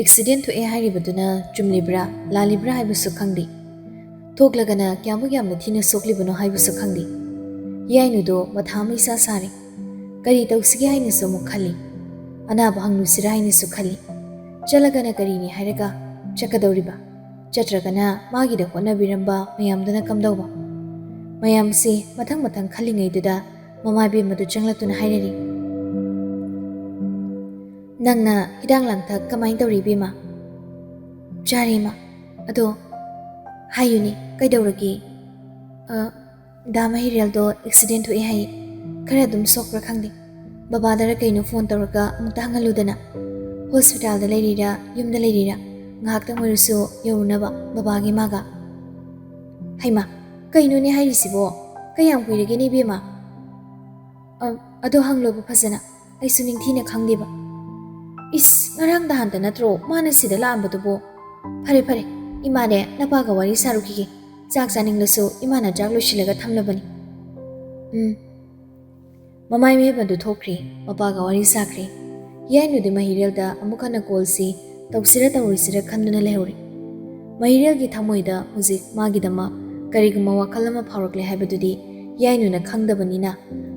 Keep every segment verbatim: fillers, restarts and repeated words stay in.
Accident ꯊꯣꯛꯑꯦ ꯍꯥꯏꯔꯤꯕꯗꯨꯅ ꯆꯨꯝꯂꯤꯕ꯭ꯔꯥ ꯂꯥꯜꯂꯤꯕ꯭ꯔꯥ ꯍꯥꯏꯕꯁꯨ ꯈꯪꯗꯦ꯫ ꯊꯣꯛꯂꯒꯅ ꯀꯌꯥꯃꯨꯛ ꯌꯥꯝꯅ ꯊꯤꯅ ꯁꯣꯛꯂꯤꯕꯅꯣ ꯍꯥꯏꯕꯁꯨ ꯈꯪꯗꯦ꯫ ꯌꯥꯏꯅꯨꯗꯣ ꯃꯊꯥ ꯑꯃ ꯏꯁꯥ ꯁꯥꯔꯦ꯫ ꯀꯔꯤ ꯇꯧꯁꯤꯒꯦ ꯍꯥꯏꯅꯁꯨ ꯑꯃꯨꯛ ꯈꯜꯂꯤ꯫ ꯑꯅꯥꯕ ꯍꯪꯂꯨꯁꯤꯔꯥ ꯍꯥꯏꯅꯁꯨ ꯈꯜꯂꯤ꯫ ꯆꯠꯂꯒꯅ ꯀꯔꯤꯅꯤ ꯍꯥꯏꯔꯒ ꯆꯠꯀꯗꯧꯔꯤꯕ? ꯆꯠꯇ꯭ꯔꯒꯅ ꯃꯥꯒꯤꯗ ꯍꯣꯠꯅꯕꯤꯔꯝꯕ ꯃꯌꯥꯝꯗꯨꯅ ꯀꯝꯗꯧꯕ? ꯃꯌꯥꯝꯁꯤ ꯃꯊꯪ ꯃꯊꯪ ꯈꯜꯂꯤꯉꯩꯗꯨꯗ ꯃꯃꯥ ꯏꯕꯦꯝꯃꯗꯨ ꯆꯪꯂꯛꯇꯨꯅ ꯍꯥꯏꯔꯔꯤ, "ꯅꯪꯅ ꯍꯤꯗꯥꯛ ꯂꯥꯡꯊꯛ ꯀꯃꯥꯏꯅ ꯇꯧꯔꯤ, ꯏꯕꯦꯝꯃ?" "ꯆꯥꯔꯦ, ꯏꯃꯥ꯫ ꯑꯗꯣ ꯍꯥꯏꯌꯨꯅꯦ, ꯀꯩꯗꯧꯔꯒꯦ?" "ꯑ, ꯗꯥ ꯃꯍꯤꯔꯦꯜꯗꯣ ꯑꯦꯛꯁꯤꯗꯦꯟ ꯊꯣꯛꯑꯦ ꯍꯥꯏꯌꯦ꯫ ꯈꯔ ꯑꯗꯨꯝ ꯁꯣꯛꯄ꯭ꯔꯥ ꯈꯪꯗꯦ꯫ ꯕꯕꯥꯗꯔ ꯀꯩꯅꯣ ꯐꯣꯟ ꯇꯧꯔꯒ ꯑꯃꯨꯛꯇ ꯍꯪꯍꯜꯂꯨꯗꯅ꯫ ꯍꯣꯁꯄꯤꯇꯥꯜꯗ ꯂꯩꯔꯤꯔꯥ, ꯌꯨꯝꯗ ꯂꯩꯔꯤꯔꯥ? ꯉꯥꯏꯍꯥꯛꯇꯪ ꯑꯣꯏꯔꯁꯨ ꯌꯧꯔꯨꯅꯕ ꯕꯕꯥꯒꯤ ꯃꯥꯒ꯫" "ꯍꯩꯃꯥ, ꯀꯩꯅꯣꯅꯦ ꯍꯥꯏꯔꯤꯁꯤꯕꯣ? ꯀꯌꯥꯝ ꯀꯨꯏꯔꯒꯦꯅꯦ, ꯏꯕꯦꯝꯃ?" "ꯑ, ꯑꯗꯣ ꯍꯪꯂꯣꯕ ꯐꯖꯅ꯫ ꯑꯩꯁꯨ ꯅꯤꯡꯊꯤꯅ ꯈꯪꯗꯦꯕ꯫" "ꯏꯁ, ꯉꯔꯥꯡ ꯅꯍꯥꯟꯇ ꯅꯠꯇ꯭ꯔꯣ ꯃꯥꯅ ꯁꯤꯗ ꯂꯥꯛꯑꯝꯕꯗꯨꯕꯣ? ꯐꯔꯦ, ꯐꯔꯦ, ꯏꯃꯥꯅꯦ ꯅꯄꯥꯒ ꯋꯥꯔꯤ ꯁꯥꯔꯨꯈꯤꯒꯦ꯫ ꯆꯥꯛ ꯆꯥꯅꯤꯡꯂꯁꯨ ꯏꯃꯥꯅ ꯆꯥꯛ ꯂꯣꯏꯁꯤꯜꯂꯒ ꯊꯝꯂꯕꯅꯤ꯫" "ꯎꯝ꯫" ꯃꯃꯥ ꯏꯕꯦꯝꯃꯗꯨ ꯊꯣꯛꯈ꯭ꯔꯦ, ꯃꯄꯥꯒ ꯋꯥꯔꯤ ꯁꯥꯈ꯭ꯔꯦ꯫ ꯌꯥꯏꯅꯨꯗꯤ ꯃꯍꯤꯔꯦꯜꯗ ꯑꯃꯨꯛ ꯍꯟꯅ ꯀꯣꯜꯁꯤ ꯇꯧꯁꯤꯔ ꯇꯧꯔꯣꯏꯁꯤꯔ ꯈꯟꯗꯨꯅ ꯂꯩꯍꯧꯔꯤ꯫ ꯃꯍꯤꯔꯦꯜꯒꯤ ꯊꯃꯣꯏꯗ ꯍꯧꯖꯤꯛ ꯃꯥꯒꯤꯗꯃꯛ ꯀꯔꯤꯒꯨꯝꯕ ꯋꯥꯈꯜ ꯑꯃ ꯐꯥꯎꯔꯛꯂꯦ ꯍꯥꯏꯕꯗꯨꯗꯤ ꯌꯥꯏꯅꯨꯅ ꯈꯪꯗꯕꯅꯤꯅ,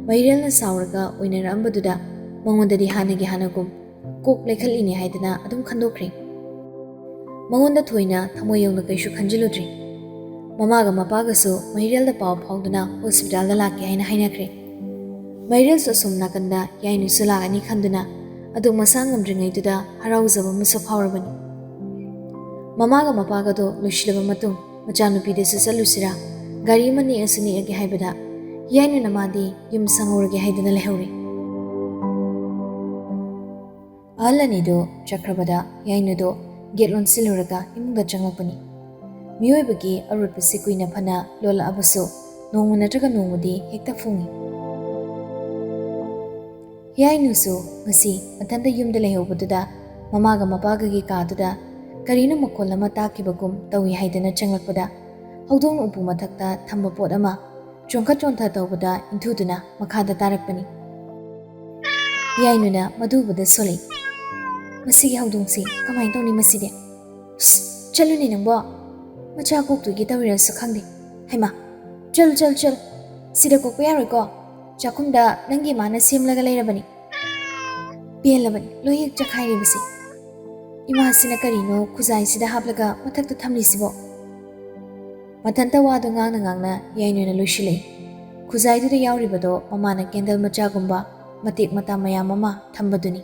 ꯃꯍꯤꯔꯦꯜꯅ ꯁꯥꯎꯔꯒ ꯑꯣꯏꯅꯔꯛꯑꯝꯕꯗꯨꯗ ꯃꯉꯣꯟꯗꯗꯤ ꯍꯥꯟꯅꯒꯤ ꯍꯥꯟꯅꯒꯨꯝ ꯀꯣꯛ ꯂꯩꯈꯠꯂꯤꯅꯦ ꯍꯥꯏꯗꯅ ꯑꯗꯨꯝ ꯈꯟꯗꯣꯛꯈ꯭ꯔꯦ꯫ ꯃꯉꯣꯟꯗ ꯊꯣꯏꯅ ꯊꯃꯣꯏ ꯌꯧꯅ ꯀꯩꯁꯨ ꯈꯟꯖꯤꯜꯂꯨꯗ꯭ꯔꯦ꯫ ꯃꯃꯥꯒ ꯃꯄꯥꯒꯁꯨ ꯃꯍꯤꯔꯦꯜꯗ ꯄꯥꯎ ꯐꯥꯎꯗꯨꯅ ꯍꯣꯁꯄꯤꯇꯥꯜꯗ ꯂꯥꯛꯀꯦ ꯍꯥꯏꯅ ꯍꯥꯏꯅꯈ꯭ꯔꯦ꯫ ꯃꯍꯤꯔꯦꯜꯁꯨ ꯑꯁꯣꯝ ꯅꯥꯀꯟꯗ ꯌꯥꯏꯅꯨꯁꯨ ꯂꯥꯛꯑꯅꯤ ꯈꯟꯗꯨꯅ ꯑꯗꯨꯛ ꯃꯁꯥ ꯉꯝꯗ꯭ꯔꯤꯉꯩꯗꯨꯗ ꯍꯔꯥꯎꯖꯕ ꯑꯃꯁꯨ ꯐꯥꯎꯔꯕꯅꯤ꯫ ꯃꯃꯥꯒ ꯃꯄꯥꯒꯗꯣ ꯂꯣꯏꯁꯤꯜꯂꯕ ꯃꯇꯨꯡ ꯃꯆꯥꯅꯨꯄꯤꯗꯁꯨ ꯆꯠꯂꯨꯁꯤꯔꯥ, ꯒꯥꯔꯤ ꯑꯃ ꯅꯦꯛꯑꯁꯨ ꯅꯦꯛꯑꯒꯦ ꯍꯥꯏꯕꯗ ꯌꯥꯏꯅꯨꯅ ꯃꯥꯗꯤ ꯌꯨꯝ ꯁꯪꯍꯧꯔꯒꯦ ꯍꯥꯏꯗꯨꯅ ꯂꯩꯍꯧꯔꯦ꯫ ꯑꯍꯜ ꯑꯅꯤꯗꯨ ꯆꯠꯈ꯭ꯔꯕꯗ ꯌꯥꯏꯅꯨꯗꯣ ꯒꯦꯠ ꯂꯣꯟꯁꯤꯜꯂꯨꯔꯒ ꯏꯃꯨꯡꯗ ꯆꯪꯂꯛꯄꯅꯤ꯫ ꯃꯤꯑꯣꯏꯕꯒꯤ ꯑꯔꯣꯠꯄꯁꯤ ꯀꯨꯏꯅ ꯐꯅ ꯂꯣꯜꯂꯛꯑꯕꯁꯨ ꯅꯣꯡꯃ ꯅꯠꯇ꯭ꯔꯒ ꯅꯣꯡꯃꯗꯤ ꯍꯦꯛꯇ ꯐꯨꯡꯏ꯫ ꯌꯥꯏꯅꯨꯁꯨ ꯉꯁꯤ ꯃꯊꯟꯇ ꯌꯨꯝꯗ ꯂꯩꯍꯧꯕꯗꯨꯗ ꯃꯃꯥꯒ ꯃꯄꯥꯒꯒꯤ ꯀꯥꯗꯨꯗ ꯀꯔꯤꯅꯣ ꯃꯈꯣꯜ ꯑꯃ ꯇꯥꯈꯤꯕꯒꯨꯝ ꯇꯧꯏ ꯍꯥꯏꯗꯅ ꯆꯪꯂꯛꯄꯗ ꯍꯧꯗꯣꯡꯅ ꯎꯄꯨ ꯃꯊꯛꯇ ꯊꯝꯕ ꯄꯣꯠ ꯑꯃ ꯆꯣꯡꯈꯠ ꯆꯣꯡꯊ ꯇꯧꯕꯗ ꯏꯟꯊꯨꯗꯨꯅ ꯃꯈꯥꯗ ꯇꯥꯔꯛꯄꯅꯤ꯫ ꯌꯥꯏꯅꯨꯅ ꯃꯗꯨ ꯎꯕꯗ ꯁꯣꯜꯂꯛꯏ꯫ "ꯃꯁꯤꯒꯤ ꯍꯧꯗꯣꯡꯁꯤ ꯀꯃꯥꯏꯅ ꯇꯧꯅꯤ ꯃꯁꯤꯗꯤ? ꯁꯁ, ꯆꯠꯂꯨꯅꯦ ꯅꯪꯕꯣ꯫ ꯃꯆꯥ ꯀꯣꯛꯇꯣꯏꯒꯤ ꯇꯧꯔꯤꯔꯁꯨ ꯈꯪꯗꯦ꯫ ꯍꯩꯃꯥ, ꯆꯠꯂꯨ, ꯆꯠꯂꯨ, ꯆꯠꯂꯨ꯫ ꯁꯤꯗ ꯀꯣꯛꯄ ꯌꯥꯔꯣꯏꯀꯣ꯫ ꯆꯥꯛꯈꯨꯝꯗ ꯅꯪꯒꯤ ꯏꯃꯥꯅ ꯁꯦꯝꯂꯒ ꯂꯩꯔꯕꯅꯤ꯫ ꯄꯦꯜꯂꯕꯅꯤ, ꯂꯣꯏ ꯍꯦꯛ ꯆꯈꯥꯏꯔꯤꯕꯁꯤ꯫ ꯏꯃꯥꯁꯤꯅ ꯀꯔꯤꯅꯣ ꯈꯨꯖꯥꯏꯁꯤꯗ ꯍꯥꯞꯂꯒ ꯃꯊꯛꯇ ꯊꯝꯂꯤꯁꯤꯕꯣ?" ꯃꯊꯟꯇ ꯋꯥꯗꯨ ꯉꯥꯡꯅ ꯉꯥꯡꯅ ꯌꯥꯏꯅꯨꯅ ꯂꯣꯏꯁꯤꯜꯂꯛꯏ꯫ ꯈꯨꯖꯥꯏꯗꯨꯗ ꯌꯥꯎꯔꯤꯕꯗꯣ ꯃꯃꯥꯅ ꯀꯦꯟꯗꯜ ꯃꯆꯥꯒꯨꯝꯕ ꯃꯇꯦꯛ ꯃꯇꯥ ꯃꯌꯥꯝ ꯑꯃ ꯊꯝꯕꯗꯨꯅꯤ꯫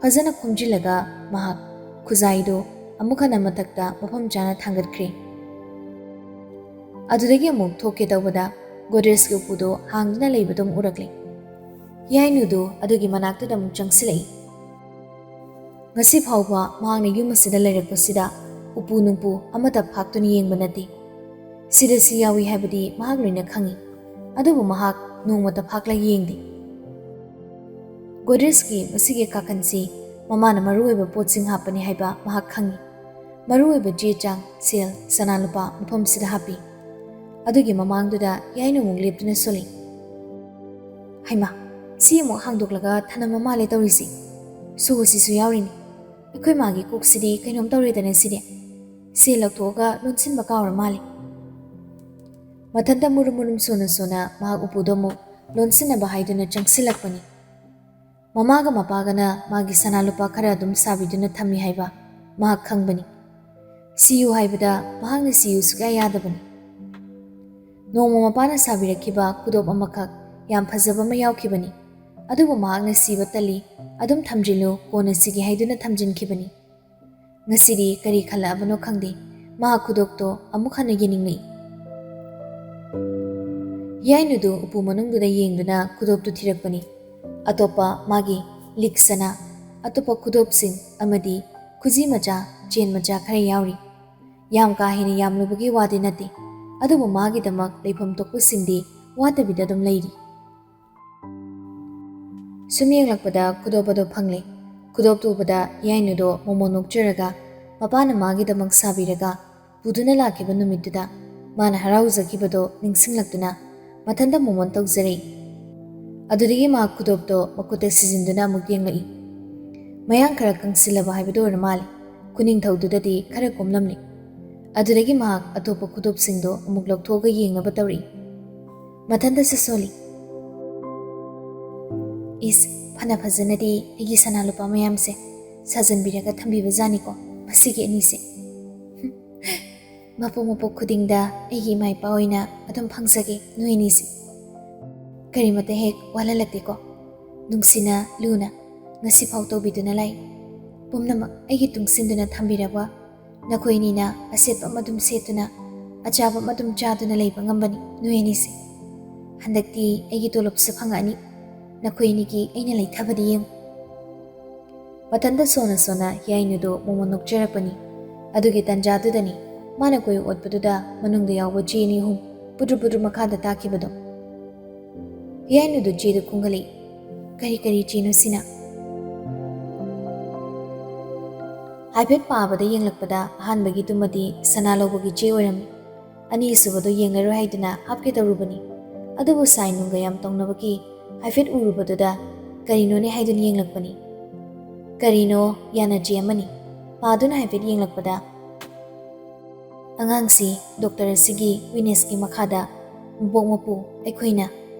ꯐꯖꯅ ꯈꯣꯝꯖꯤꯜꯂꯒ ꯃꯍꯥꯛ ꯈꯨꯖꯥꯏꯗꯨ ꯑꯃꯨꯛ ꯍꯟꯅ ꯃꯊꯛꯇ ꯃꯐꯝ ꯆꯥꯅ ꯊꯥꯡꯒꯠꯈ꯭ꯔꯦ꯫ ꯑꯗꯨꯗꯒꯤ ꯑꯃꯨꯛ ꯊꯣꯛꯀꯦ ꯇꯧꯕꯗ ꯒꯣꯗ꯭ꯔꯦꯖꯀꯤ ꯎꯄꯨꯗꯨ ꯍꯥꯡꯗꯨꯅ ꯂꯩꯕꯗꯨ ꯑꯃꯨꯛ ꯎꯔꯛꯂꯦ꯫ ꯌꯥꯏꯅꯨꯗꯨ ꯑꯗꯨꯒꯤ ꯃꯅꯥꯛꯇꯨꯗ ꯑꯃꯨꯛ ꯆꯪꯁꯤꯜꯂꯛꯏ꯫ ꯉꯁꯤ ꯐꯥꯎꯕ ꯃꯍꯥꯛꯅ ꯌꯨꯝ ꯑꯁꯤꯗ ꯂꯩꯔꯛꯄꯁꯤꯗ ꯎꯄꯨ ꯅꯨꯡꯄꯨ ꯑꯃꯠꯇ ꯐꯥꯛꯇꯨꯅ ꯌꯦꯡꯕ ꯅꯠꯇꯦ꯫ ꯁꯤꯗ ꯁꯤ ꯌꯥꯎꯏ ꯍꯥꯏꯕꯗꯤ ꯃꯍꯥꯛ ꯂꯣꯏꯅ ꯈꯪꯏ, ꯑꯗꯨꯕꯨ ꯃꯍꯥꯛ ꯅꯣꯡꯃꯇ ꯐꯥꯛꯂꯒ ꯌꯦꯡꯗꯦ꯫ ꯒꯣꯗ꯭ꯔꯦꯖꯀꯤ ꯃꯁꯤꯒꯤ ꯀꯥꯈꯟꯁꯤ ꯃꯃꯥꯅ ꯃꯔꯨꯑꯣꯏꯕ ꯄꯣꯠꯁꯤꯡ ꯍꯥꯞꯄꯅꯤ ꯍꯥꯏꯕ ꯃꯍꯥꯛ ꯈꯪꯏ꯫ ꯃꯔꯨꯑꯣꯏꯕ ꯆꯦ ꯆꯥꯡ, ꯁꯦꯜ, ꯁꯅꯥ ꯂꯨꯄꯥ ꯃꯐꯝꯁꯤꯗ ꯍꯥꯞꯄꯤ꯫ ꯑꯗꯨꯒꯤ ꯃꯃꯥꯡꯗꯨꯗ ꯌꯥꯏꯅꯨ ꯑꯃꯨꯛ ꯂꯦꯞꯇꯨꯅ ꯁꯣꯜꯂꯤ꯫ "ꯍꯩꯃꯥ, ꯁꯤ ꯑꯃꯨꯛ ꯍꯥꯡꯗꯣꯛꯂꯒ ꯊꯅꯝꯕ ꯃꯥꯜꯂꯦ ꯇꯧꯔꯤꯁꯤ꯫ ꯁꯣꯁꯤꯁꯨ ꯌꯥꯎꯔꯤꯅꯤ꯫ ꯑꯩꯈꯣꯏ ꯃꯥꯒꯤ ꯀꯣꯛꯁꯤꯗꯤ ꯀꯩꯅꯣꯝ ꯇꯧꯔꯦꯗꯅ ꯁꯤꯗꯤ꯫ ꯁꯦꯜ ꯂꯧꯊꯣꯛꯑꯒ ꯂꯣꯟꯁꯤꯟꯕ ꯀꯥꯎꯔ ꯃꯥꯜꯂꯦ꯫" ꯃꯊꯟꯇ ꯃꯨꯔꯨꯝ ꯃꯨꯔꯨꯝ ꯁꯣꯟꯅ ꯁꯣꯟꯅ ꯃꯍꯥꯛ ꯎꯄꯨꯗꯣ ꯑꯃꯨꯛ ꯂꯣꯟꯁꯤꯟꯅꯕ ꯍꯥꯏꯗꯨꯅ ꯆꯪꯁꯤꯜꯂꯛꯄꯅꯤ꯫ ꯃꯃꯥꯒ ꯃꯄꯥꯒꯅ ꯃꯥꯒꯤ ꯁꯅꯥ ꯂꯨꯄꯥ ꯈꯔ ꯑꯗꯨꯝ ꯁꯥꯕꯤꯗꯨꯅ ꯊꯝꯃꯤ ꯍꯥꯏꯕ ꯃꯍꯥꯛ ꯈꯪꯕꯅꯤ꯫ ꯁꯤꯌꯨ ꯍꯥꯏꯕꯗ ꯃꯍꯥꯛꯅ ꯁꯤꯌꯨ ꯁꯨꯛꯌꯥ ꯌꯥꯗꯕꯅꯤ꯫ ꯅꯣꯡꯃ ꯃꯄꯥꯅ ꯁꯥꯕꯤꯔꯛꯈꯤꯕ ꯈꯨꯗꯣꯞ ꯑꯃꯈꯛ ꯌꯥꯝ ꯐꯖꯕ ꯑꯃ ꯌꯥꯎꯈꯤꯕꯅꯤ, ꯑꯗꯨꯕꯨ ꯃꯍꯥꯛꯅ ꯁꯤꯕ ꯇꯜꯂꯤ, "ꯑꯗꯨꯝ ꯊꯝꯖꯤꯜꯂꯨ, ꯀꯣꯟꯅ ꯁꯤꯒꯦ" ꯍꯥꯏꯗꯨꯅ ꯊꯝꯖꯤꯟꯈꯤꯕꯅꯤ꯫ ꯉꯁꯤꯗꯤ ꯀꯔꯤ ꯈꯜꯂꯛꯑꯕꯅꯣ ꯈꯪꯗꯦ, ꯃꯍꯥꯛ ꯈꯨꯗꯣꯞꯇꯣ ꯑꯃꯨꯛ ꯍꯟꯅ ꯌꯦꯡꯅꯤꯡꯂꯛꯏ꯫ ꯌꯥꯏꯅꯨꯗꯨ ꯎꯄꯨ ꯃꯅꯨꯡꯗꯨꯗ ꯌꯦꯡꯗꯨꯅ ꯈꯨꯗꯣꯞꯇꯨ ꯊꯤꯔꯛꯄꯅꯤ꯫ ꯑꯇꯣꯞꯄ ꯃꯥꯒꯤ ꯂꯤꯛ ꯁꯅꯥ, ꯑꯇꯣꯞꯄ ꯈꯨꯗꯣꯞꯁꯤꯡ ꯑꯃꯗꯤ ꯈꯨꯖꯤ ꯃꯆꯥ, ꯆꯦꯟ ꯃꯆꯥ ꯈꯔ ꯌꯥꯎꯔꯤ꯫ ꯌꯥꯝ ꯀꯥ ꯍꯦꯟꯅ ꯌꯥꯝꯂꯨꯕꯒꯤ ꯋꯥꯗꯤ ꯅꯠꯇꯦ, ꯑꯗꯨꯕꯨ ꯃꯥꯒꯤꯗꯃꯛ ꯂꯩꯐꯝ ꯊꯣꯛꯄꯁꯤꯡꯗꯤ ꯋꯥꯠꯇꯕꯤꯗ ꯑꯗꯨꯝ ꯂꯩꯔꯤ꯫ ꯁꯨꯝ ꯌꯦꯡꯂꯛꯄꯗ ꯈꯨꯗꯣꯞ ꯑꯗꯨ ꯐꯪꯂꯦ꯫ ꯈꯨꯗꯣꯞꯇꯨ ꯎꯕꯗ ꯌꯥꯏꯅꯨꯗꯣ ꯃꯣꯃꯣꯟ ꯅꯣꯛꯆꯔꯒ ꯃꯄꯥꯅ ꯃꯥꯒꯤꯗꯃꯛ ꯁꯥꯕꯤꯔꯒ ꯄꯨꯗꯨꯅ ꯂꯥꯛꯈꯤꯕ ꯅꯨꯃꯤꯠꯇꯨꯗ ꯃꯥꯅ ꯍꯔꯥꯎꯖꯈꯤꯕꯗꯣ ꯅꯤꯡꯁꯤꯡꯂꯛꯇꯨꯅ ꯃꯊꯟꯇ ꯃꯣꯃꯣꯟ ꯇꯧꯖꯔꯛꯏ꯫ ꯑꯗꯨꯗꯒꯤ ꯃꯥ ꯈꯨꯗꯣꯞꯇꯣ ꯃꯈꯨꯠꯇ ꯁꯤꯖꯤꯟꯗꯨꯅ ꯑꯃꯨꯛ ꯌꯦꯡꯂꯛꯏ꯫ ꯃꯌꯥꯡ ꯈꯔ ꯀꯪꯁꯤꯜꯂꯕ ꯍꯥꯏꯕꯗꯨ ꯑꯣꯏꯔ ꯃꯥꯜꯂꯦ꯫ ꯈꯨꯅꯤꯡꯊꯧꯗꯨꯗꯗꯤ ꯈꯔ ꯀꯣꯝꯂꯝꯂꯤ꯫ ꯑꯗꯨꯗꯒꯤ ꯃꯍꯥꯛ ꯑꯇꯣꯞꯄ ꯈꯨꯗꯣꯞꯁꯤꯡꯗꯣ ꯑꯃꯨꯛ ꯂꯧꯊꯣꯛꯑꯒ ꯌꯦꯡꯅꯕ ꯇꯧꯔꯛꯏ꯫ ꯃꯊꯟꯇꯁꯨ ꯁꯣꯜꯂꯤ꯫ "ꯏꯁ, ꯐꯅ ꯐꯖꯅꯗꯤ ꯑꯩꯒꯤ ꯁꯅꯥ ꯂꯨꯄꯥ ꯃꯌꯥꯝꯁꯦ ꯁꯥꯖꯟꯕꯤꯔꯒ ꯊꯝꯕꯤꯕ ꯖꯥꯠꯅꯤꯀꯣ ꯃꯁꯤꯒꯤ ꯑꯅꯤꯁꯦ꯫ ꯃꯄꯣꯛ ꯃꯄꯣꯛ ꯈꯨꯗꯤꯡꯗ ꯑꯩꯒꯤ ꯏꯃꯥ ꯏꯄꯥ ꯑꯣꯏꯅ ꯑꯗꯨꯝ ꯐꯪꯖꯒꯦ ꯅꯣꯏ ꯑꯅꯤꯁꯦ꯫ ꯀꯔꯤꯃꯇ ꯍꯦꯛ ꯋꯥꯠꯍꯜꯂꯛꯇꯦꯀꯣ꯫ ꯅꯨꯡꯁꯤꯅ ꯂꯨꯅ ꯉꯁꯤꯐꯥꯎ ꯇꯧꯕꯤꯗꯨꯅ ꯂꯥꯛꯏ꯫ ꯄꯨꯝꯅꯃꯛ ꯑꯩꯒꯤ ꯇꯨꯡꯁꯤꯟꯗꯨꯅ ꯊꯝꯕꯤꯔꯕ ꯅꯈꯣꯏ ꯑꯅꯤꯅ ꯑꯁꯦꯠꯄ ꯑꯃ ꯑꯗꯨꯝ ꯁꯦꯠꯇꯨꯅ, ꯑꯆꯥꯕ ꯑꯃ ꯑꯗꯨꯝ ꯆꯥꯗꯨꯅ ꯂꯩꯕ ꯉꯝꯕꯅꯤ ꯅꯣꯏ ꯑꯅꯤꯁꯦ꯫ ꯍꯟꯗꯛꯇꯤ ꯑꯩꯒꯤ ꯇꯣꯂꯣꯞꯁꯨ ꯐꯪꯉꯛꯑꯅꯤ꯫ ꯅꯈꯣꯏ ꯑꯅꯤꯒꯤ ꯑꯩꯅ ꯂꯩꯊꯕꯗꯤ ꯌꯦꯡꯉꯨ꯫" ꯃꯊꯟꯇ ꯁꯣꯟꯅ ꯁꯣꯟꯅ ꯍꯤꯌꯥꯏꯅꯨꯗꯨ ꯃꯣꯃꯣꯟ ꯅꯣꯛꯆꯔꯛꯄꯅꯤ꯫ ꯑꯗꯨꯒꯤ ꯇꯟꯖꯥꯗꯨꯗꯅꯤ ꯃꯥꯅ ꯀꯣꯏ ꯑꯣꯠꯄꯗꯨꯗ ꯃꯅꯨꯡꯗ ꯌꯥꯎꯕ ꯆꯦ ꯑꯅꯤ ꯑꯍꯨꯝ ꯄꯨꯗ꯭ꯔꯨ ꯄꯨꯗ꯭ꯔꯨ ꯃꯈꯥꯗ ꯇꯥꯈꯤꯕꯗꯣ꯫ ꯍꯤꯌꯥꯏꯅꯨꯗꯨ ꯆꯦꯗꯨ ꯈꯨꯡꯒꯠꯂꯛꯏ꯫ "ꯀꯔꯤ ꯀꯔꯤ ꯆꯦꯅꯣ ꯁꯤꯅ?" ꯍꯥꯏꯐꯦꯠ ꯄꯥꯕꯗ ꯌꯦꯡꯂꯛꯄꯗ ꯑꯍꯥꯟꯕꯒꯤꯗꯨꯃꯗꯤ ꯁꯅꯥ ꯂꯧꯕꯒꯤ ꯆꯦ ꯑꯣꯏꯔꯝꯃꯤ꯫ ꯑꯅꯤꯁꯨꯕꯗꯣ ꯌꯦꯡꯂꯔꯣꯏ ꯍꯥꯏꯗꯨꯅ ꯍꯥꯞꯀꯦ ꯇꯧꯔꯨꯕꯅꯤ꯫ ꯑꯗꯨꯕꯨ ꯁꯥꯏꯟ ꯅꯨꯡꯒ ꯌꯥꯝ ꯇꯧꯅꯕꯒꯤ ꯍꯥꯏꯐꯦꯠ ꯎꯔꯨꯕꯗꯨꯗ ꯀꯔꯤꯅꯣꯅꯦ ꯍꯥꯏꯗꯨꯅ ꯌꯦꯡꯂꯛꯄꯅꯤ꯫ ꯀꯔꯤꯅꯣ ꯌꯥꯅ ꯆꯦ ꯑꯃꯅꯤ꯫ ꯄꯥꯗꯨꯅ ꯍꯥꯏꯐꯦꯠ ꯌꯦꯡꯂꯛꯄꯗ ꯑꯉꯥꯡꯁꯤ ꯗꯣꯛꯇꯔ ꯑꯁꯤꯒꯤ ꯋꯤꯅꯦꯁꯀꯤ ꯃꯈꯥꯗ ꯃꯕꯣꯛ ꯃꯄꯨ ꯑꯩꯈꯣꯏꯅ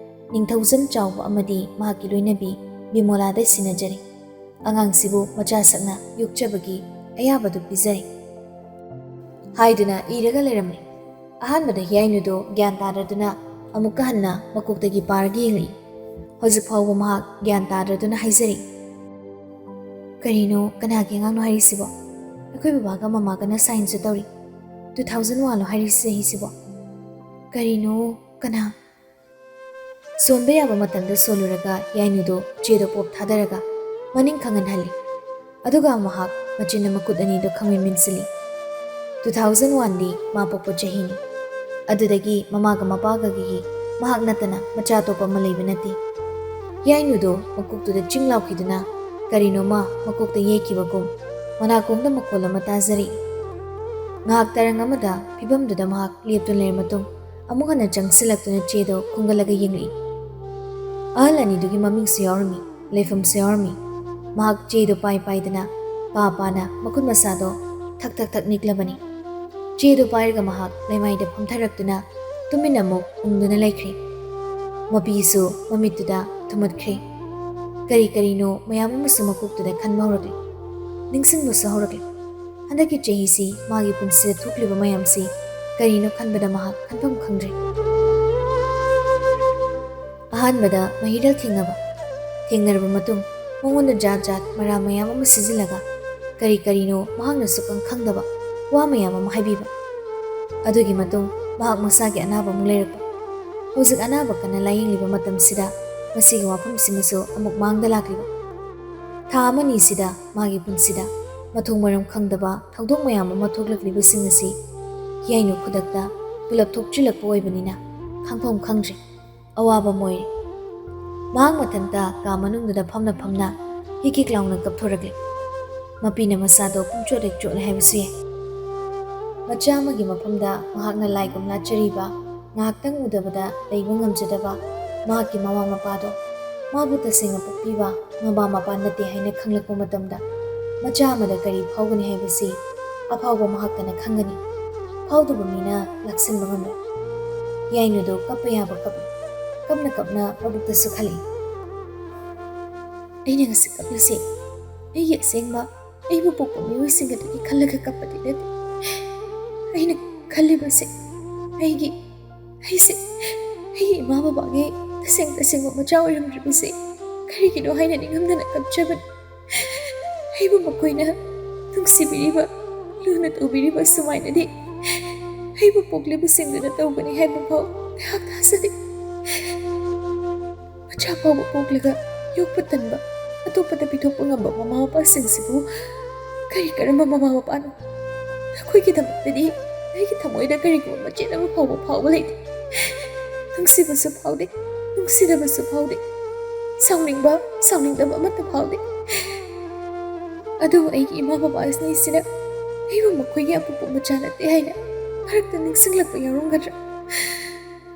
ꯅꯤꯡꯊꯧꯖꯝ ꯆꯥꯎꯕ ꯑꯃꯗꯤ ꯃꯍꯥꯛꯀꯤ ꯂꯣꯏꯅꯕꯤ ꯕꯤꯃꯣꯂꯥꯗ ꯁꯤꯟꯅꯖꯔꯤ꯫ ꯑꯉꯥꯡꯁꯤꯕꯨ ꯃꯆꯥꯁꯛꯅ ꯌꯣꯛꯆꯕꯒꯤ ꯑꯌꯥꯕꯗꯨ ꯄꯤꯖꯔꯤ ꯍꯥꯏꯗꯨꯅ ꯏꯔꯒ ꯂꯩꯔꯝꯃꯤ꯫ ꯑꯍꯥꯟꯕꯗ ꯍꯤꯌꯥꯏꯅꯨꯗꯨ ꯒ꯭ꯌꯥꯟ ꯇꯥꯗꯗꯨꯅ ꯑꯃꯨꯛꯀ ꯍꯟꯅ ꯃꯀꯣꯛꯇꯒꯤ ꯄꯥꯔꯒ ꯌꯦꯡꯂꯛꯏ꯫ ꯍꯧꯖꯤꯛ ꯐꯥꯎꯕ ꯃꯍꯥꯛ ꯒ꯭ꯌꯥꯟ ꯇꯥꯗ꯭ꯔꯗꯨꯅ ꯍꯥꯏꯖꯔꯤ꯫ "ꯀꯔꯤꯅꯣ, ꯀꯅꯥꯒꯤ ꯑꯉꯥꯡꯅꯣ ꯍꯥꯏꯔꯤꯁꯤꯕꯣ? ꯑꯩꯈꯣꯏ ꯕꯕꯥꯒ ꯃꯃꯥꯒꯅ ꯁꯥꯏꯟꯁꯨ ꯇꯧꯔꯤ꯫ ꯇꯨ ꯊꯥꯎꯖꯟ ꯋꯥꯟꯂꯣ ꯍꯥꯏꯔꯤꯁꯦ ꯍꯥꯏꯁꯤꯕꯣ? ꯀꯔꯤꯅꯣ, ꯀꯅꯥ?" ꯁꯣꯟꯕ ꯌꯥꯕ ꯃꯇꯝꯗ ꯁꯣꯜꯂꯨꯔꯒ ꯍꯤꯌꯥꯏꯅꯨꯗꯣ ꯆꯦꯗꯣ ꯄꯣꯞ ꯊꯥꯗꯔꯒ ꯃꯅꯤꯡ ꯈꯪꯍꯟꯍꯜꯂꯤ꯫ ꯑꯗꯨꯒ ꯃꯍꯥꯛ ꯃꯆꯤꯟꯅ ꯃꯈꯨꯠ ꯑꯅꯤꯗꯣ ꯈꯪꯃꯤꯟ ꯃꯤꯟꯁꯤꯜꯂꯤ꯫ ꯇꯨ ꯊꯥꯎꯖꯟ ꯋꯥꯟꯗꯤ ꯃꯥ ꯄꯣꯛꯄ ꯆꯍꯤꯅꯤ꯫ ꯑꯗꯨꯗꯒꯤ ꯃꯃꯥꯒ ꯃꯄꯥꯒꯒꯤ ꯃꯍꯥꯛ ꯅꯠꯇꯅ ꯃꯆꯥ ꯑꯇꯣꯞꯄ ꯑꯃ ꯂꯩꯕ ꯅꯠꯇꯦ꯫ ꯍꯤꯌꯥꯏꯅꯨꯗꯣ ꯃꯀꯣꯛꯇꯨꯗ ꯆꯤꯡ ꯂꯥꯎꯈꯤꯗꯨꯅ ꯀꯔꯤꯅꯣꯃ ꯃꯀꯣꯛꯇ ꯌꯩꯈꯤꯕꯒꯨꯝ ꯃꯅꯥꯀꯣꯡꯗ ꯃꯈꯣꯜ ꯑꯃ ꯇꯥꯖꯔꯛꯏ꯫ ꯉꯥꯏꯍꯥꯛ ꯇꯔꯪ ꯑꯃꯗ ꯐꯤꯕꯝꯗꯨꯗ ꯃꯍꯥꯛ ꯂꯦꯞꯇꯨꯅ ꯂꯩꯔ ꯃꯇꯨꯡ ꯑꯃꯨꯛ ꯍꯟꯅ ꯆꯪꯁꯤꯜꯂꯛꯇꯨꯅ ꯆꯦꯗꯣ ꯈꯨꯝꯒꯠꯂꯒ ꯌꯦꯡꯂꯛꯏ꯫ ꯑꯍꯜ ꯑꯅꯤꯗꯨꯒꯤ ꯃꯃꯤꯡꯁꯨ ꯌꯥꯎꯔꯝꯃꯤ, ꯂꯩꯐꯝꯁꯨ ꯌꯥꯎꯔꯝꯃꯤ꯫ ꯃꯍꯥꯛ ꯆꯦꯗꯨ ꯄꯥꯏ ꯄꯥꯏꯗꯨꯅ ꯄꯥ ꯄꯥꯅ ꯃꯈꯨꯠ ꯃꯁꯥꯗꯣ ꯊꯛ ꯊꯛ ꯊꯛ ꯅꯤꯛꯂꯕꯅꯤ꯫ ꯆꯦꯗꯨ ꯄꯥꯏꯔꯒ ꯃꯍꯥꯛ ꯂꯩꯃꯥꯏꯗ ꯐꯝꯊꯔꯛꯇꯨꯅ ꯇꯨꯃꯤꯟꯅ ꯑꯃꯨꯛ ꯎꯪꯗꯨꯅ ꯂꯩꯈ꯭ꯔꯦ꯫ ꯃꯄꯤꯁꯨ ꯃꯃꯤꯠꯇꯨꯗ ꯊꯨꯝꯃꯠꯈ꯭ꯔꯦ꯫ ꯀꯔꯤ ꯀꯔꯤꯅꯣ ꯃꯌꯥꯝ ꯑꯃꯁꯨ ꯃꯀꯣꯛꯇꯨꯗ ꯈꯟꯕ ꯍꯧꯔꯛꯂꯦ꯫ ꯅꯤꯡꯁꯤꯡꯕꯁꯨ ꯍꯧꯔꯛꯂꯦ꯫ ꯍꯟꯗꯛꯀꯤ ꯆꯍꯤꯁꯤ ꯃꯥꯒꯤ ꯄꯨꯟꯁꯤꯗ ꯊꯣꯛꯂꯤꯕ ꯃꯌꯥꯝꯁꯤ ꯀꯔꯤꯅꯣ ꯈꯟꯕꯗ ꯃꯍꯥꯛ ꯈꯟꯐꯝ ꯈꯪꯗ꯭ꯔꯦ꯫ ꯑꯍꯥꯟꯕꯗ ꯃꯍꯤꯔꯦꯜ ꯊꯦꯡꯅꯕ꯫ ꯊꯦꯡꯅꯔꯕ ꯃꯇꯨꯡ ꯃꯉꯣꯟꯗ ꯖꯥꯠ ꯖꯥꯠ ꯃꯔꯥ ꯃꯌꯥꯝ ꯑꯃ ꯁꯤꯖꯤꯜꯂꯒ ꯀꯔꯤ ꯀꯔꯤꯅꯣ ꯃꯍꯥꯛꯅ ꯁꯨꯈꯪ ꯈꯪꯗꯕ ꯋꯥ ꯃꯌꯥꯝ ꯑꯃ ꯍꯥꯏꯕꯤꯕ꯫ ꯑꯗꯨꯒꯤ ꯃꯇꯨꯡ ꯃꯍꯥꯛ ꯃꯁꯥꯒꯤ ꯑꯅꯥꯕ ꯑꯃꯨꯛ ꯂꯩꯔꯛꯄ꯫ ꯍꯧꯖꯤꯛ ꯑꯅꯥꯕ ꯀꯟꯅ ꯂꯥꯌꯦꯡꯂꯤꯕ ꯃꯇꯝꯁꯤꯗ ꯃꯁꯤꯒꯤ ꯋꯥꯐꯝꯁꯤꯃꯁꯨ ꯑꯃꯨꯛ ꯃꯥꯡꯗ ꯂꯥꯛꯂꯤꯕ꯫ ꯊꯥ ꯑꯃꯅꯤꯁꯤꯗ ꯃꯥꯒꯤ ꯄꯨꯟꯁꯤꯗ ꯃꯊꯣꯡ ꯃꯔꯝ ꯈꯪꯗꯕ ꯊꯧꯗꯣꯛ ꯃꯌꯥꯝ ꯑꯃ ꯊꯣꯛꯂꯛꯂꯤꯕꯁꯤꯡ ꯑꯁꯤ ꯌꯥꯏꯅꯨ ꯈꯨꯗꯛꯇ ꯄꯨꯂꯞ ꯊꯣꯛꯆꯤꯜꯂꯛꯄ ꯑꯣꯏꯕꯅꯤꯅ ꯈꯪꯐꯝ ꯈꯪꯗ꯭ꯔꯦ꯫ ꯑꯋꯥꯕ ꯃꯣꯏꯔꯦ꯫ ꯃꯍꯥꯛ ꯃꯊꯟꯇ ꯀꯥ ꯃꯅꯨꯡꯗꯨꯗ ꯐꯝꯅ ꯐꯝꯅ ꯍꯤꯛ ꯍꯤꯛ ꯂꯥꯎꯅ ꯀꯞꯊꯣꯔꯛꯂꯦ꯫ ꯃꯄꯤꯅ ꯃꯆꯥꯗꯣ ꯄꯨꯡꯆꯣꯠ ꯍꯦꯛ ꯆꯣꯠꯂꯦ ꯍꯥꯏꯕꯁꯨ ꯌꯥꯏ꯫ ꯃꯆꯥ ꯑꯃꯒꯤ ꯃꯐꯝꯗ ꯃꯍꯥꯛꯅ ꯂꯥꯏꯒꯨꯝ ꯂꯥꯠꯆꯔꯤꯕ, ꯉꯥꯏꯍꯥꯛꯇꯪ ꯎꯗꯕꯗ ꯂꯩꯕ ꯉꯝꯖꯗꯕ ꯃꯍꯥꯛꯀꯤ ꯃꯃꯥ ꯃꯄꯥꯗꯣ, ꯃꯥꯕꯨ ꯇꯁꯦꯡꯅ ꯄꯣꯛꯄꯤꯕ ꯃꯃꯥ ꯃꯄꯥ ꯅꯠꯇꯦ ꯍꯥꯏꯅ ꯈꯪꯂꯛꯄ ꯃꯇꯝꯗ ꯃꯆꯥ ꯑꯃꯗ ꯀꯔꯤ ꯐꯥꯎꯒꯅꯤ ꯍꯥꯏꯕꯁꯤ ꯑꯐꯥꯎꯕ ꯃꯍꯥꯛꯇꯅ ꯈꯪꯒꯅꯤ꯫ ꯐꯥꯎꯗꯕ ꯃꯤꯅ ꯂꯥꯛꯁꯤꯟꯕ ꯉꯝꯂꯣꯏ꯫ ꯌꯥꯏꯅꯨꯗꯣ ꯀꯞꯄ ꯌꯥꯕ ꯀꯞꯂꯤ꯫ ꯀꯞꯅ ꯀꯞꯅ ꯃꯕꯨꯛꯇꯁꯨ ꯈꯜꯂꯤ꯫ ꯑꯩꯅ ꯉꯁꯤ ꯀꯞꯂꯤꯁꯦ ꯑꯩꯒꯤ ꯑꯁꯦꯡꯕ ꯑꯩꯕꯨ ꯄꯣꯛꯄ ꯃꯤꯑꯣꯏꯁꯤꯡ ꯑꯗꯨꯒꯤ ꯈꯜꯂꯒ ꯀꯞꯄꯗꯤ ꯅꯠꯇꯦ꯫ ꯑꯩꯅ ꯈꯜꯂꯤꯕꯁꯦ ꯑꯩꯒꯤ, ꯑꯩꯁꯦ ꯑꯩꯒꯤ ꯏꯃꯥ ꯕꯕꯥꯒꯤ ꯇꯁꯦꯡ ꯇꯁꯦꯡꯕ ꯃꯆꯥ ꯑꯣꯏꯔꯝꯗ꯭ꯔꯤꯕꯁꯦ ꯀꯔꯤꯒꯤꯅꯣ ꯍꯥꯏꯅ ꯅꯤꯡꯉꯝꯗꯅ ꯀꯞꯆꯕꯅꯤ꯫ ꯑꯩꯕꯨ ꯃꯈꯣꯏꯅ ꯅꯨꯡꯁꯤꯕꯤꯔꯤꯕ, ꯂꯨꯅ ꯇꯧꯕꯤꯔꯤꯕ ꯁꯨꯃꯥꯏꯅꯗꯤ ꯑꯩꯕꯨ ꯄꯣꯛꯂꯤꯕꯁꯤꯡꯗꯨꯅ ꯇꯧꯒꯅꯤ ꯍꯥꯏꯕ ꯐꯥꯎ ꯑꯩꯍꯥꯛ ꯊꯥꯖꯗꯦ꯫ ꯃꯆꯥ ꯐꯥꯎꯕ ꯄꯣꯛꯂꯒ ꯌꯣꯛꯄ ꯇꯟꯕ, ꯑꯇꯣꯞꯄꯗ ꯄꯤꯊꯣꯛꯄ ꯉꯝꯕ ꯃꯃꯥ ꯃꯄꯥꯁꯤꯡꯁꯤꯕꯨ ꯀꯔꯤ ꯀꯔꯝꯕ ꯃꯃꯥ ꯃꯄꯥꯅꯣ? ꯑꯩꯈꯣꯏꯒꯤꯗꯃꯛꯇꯗꯤ ꯑꯩꯒꯤ ꯊꯃꯣꯏꯗ ꯀꯔꯤꯒꯨꯝꯕ ꯃꯆꯦꯠ ꯑꯃ ꯐꯥꯎꯕ ꯐꯥꯎꯕ ꯂꯩꯇꯦ꯫ ꯅꯨꯡꯁꯤꯕꯁꯨ ꯐꯥꯎꯗꯦ, ꯅꯨꯡꯁꯤꯗꯕꯁꯨ ꯐꯥꯎꯗꯦ, ꯁꯥꯎꯅꯤꯡꯕ, ꯁꯥꯎꯅꯤꯡꯗꯕ ꯑꯃꯠꯇ ꯐꯥꯎꯗꯦ꯫ ꯑꯗꯨꯕꯨ ꯑꯩꯒꯤ ꯏꯃꯥ ꯕꯕꯥ ꯑꯅꯤꯁꯤꯅ ꯑꯩꯕꯨ ꯃꯈꯣꯏꯒꯤ ꯑꯄꯣꯛꯄ ꯃꯆꯥ ꯅꯠꯇꯦ ꯍꯥꯏꯅ ꯃꯔꯛꯇ ꯅꯤꯡꯁꯤꯡꯂꯛꯄ ꯌꯥꯎꯔꯝꯒꯗ꯭ꯔꯥ?